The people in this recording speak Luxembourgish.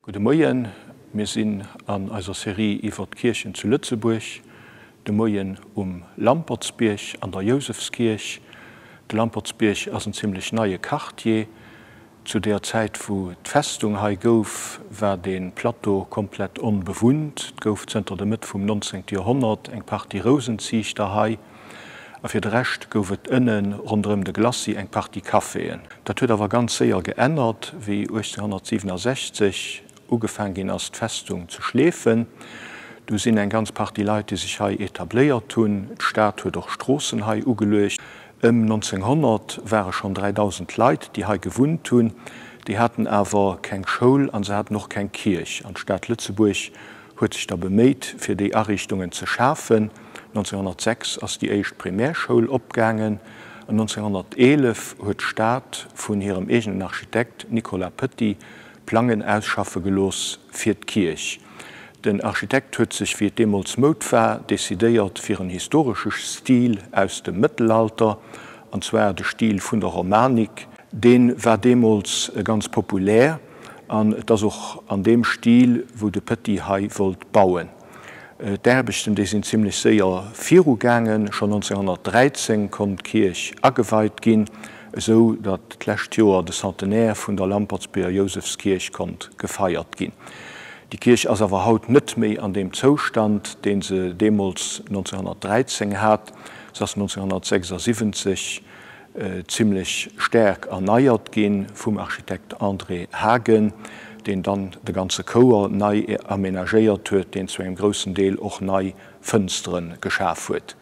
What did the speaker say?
Gudde Moien, mir sinn an eiser Serie iwwert d'Kierchen zu Lëtzebuerg, de Moien um Lampertsbierg an der Jousefskierch. De Lampertsbierg ass en zimmlech neie Quartier. Zu deeër Zäit wou d'Festung hei gouf, war dee Plateau komplett onbewunnt. Et gouf zënter der Mëtt vum 19. Joerhonnert eng Partie Rousenziichter hei. A fir de Rescht gouf et ënne ronderëm de Glacis eng Partie Caféen. Dat huet awer ganz séier geännert, wéi 1867 ugefaang ginn ass, d'Festung ze schleefen. Du sinn eng ganz Partie Leit, déi sech hei etabléiert hunn. D'Stad huet och Stroossen hei ugeluecht. Ëm 1900 ware schonn 3.000 Leit, déi hei gewunnt hunn. Déi haten awer keng Schoul a se haten och keng Kierch. An d'Stad Lëtzebuerg huet sech da beméit, fir déi Ariichtungen ze schafen. 1906 ass déi éischt Primärschoul opgaangen an 1911 huet d'Stad vun hirem eegenen Architekt Nicolas Petit Plangen ausschaffe gelooss fir d'Kierch. Den Architekt huet sech, wéi et deemools Moud war, decidéiert fir en historesche Stil aus dem Mëttelalter, an zwar de Stil vun der Romanik. Dee war deemools ganz populär an et ass och an deem Stil, wou de Petit hei wollt bauen. D'Aarbechten, déi sinn zimlech séier viru gaangen. Schonn 1913 konnt d'Kierch ageweit ginn, esou datt d'lescht Joer de Centenaire vun der Lampertsbierger Jousefskierch konnt gefeiert ginn. Déi Kierch ass awer haut net méi an deem Zoustand, dee se deemools 1913 hat. Se ass 1976 zimlech staark erneiert gi vum Architekt André Haagen, deen dann de ganze Chouer nei amenagéiert huet, deen zu engem groussen Deel och nei Fënstere geschaf huet.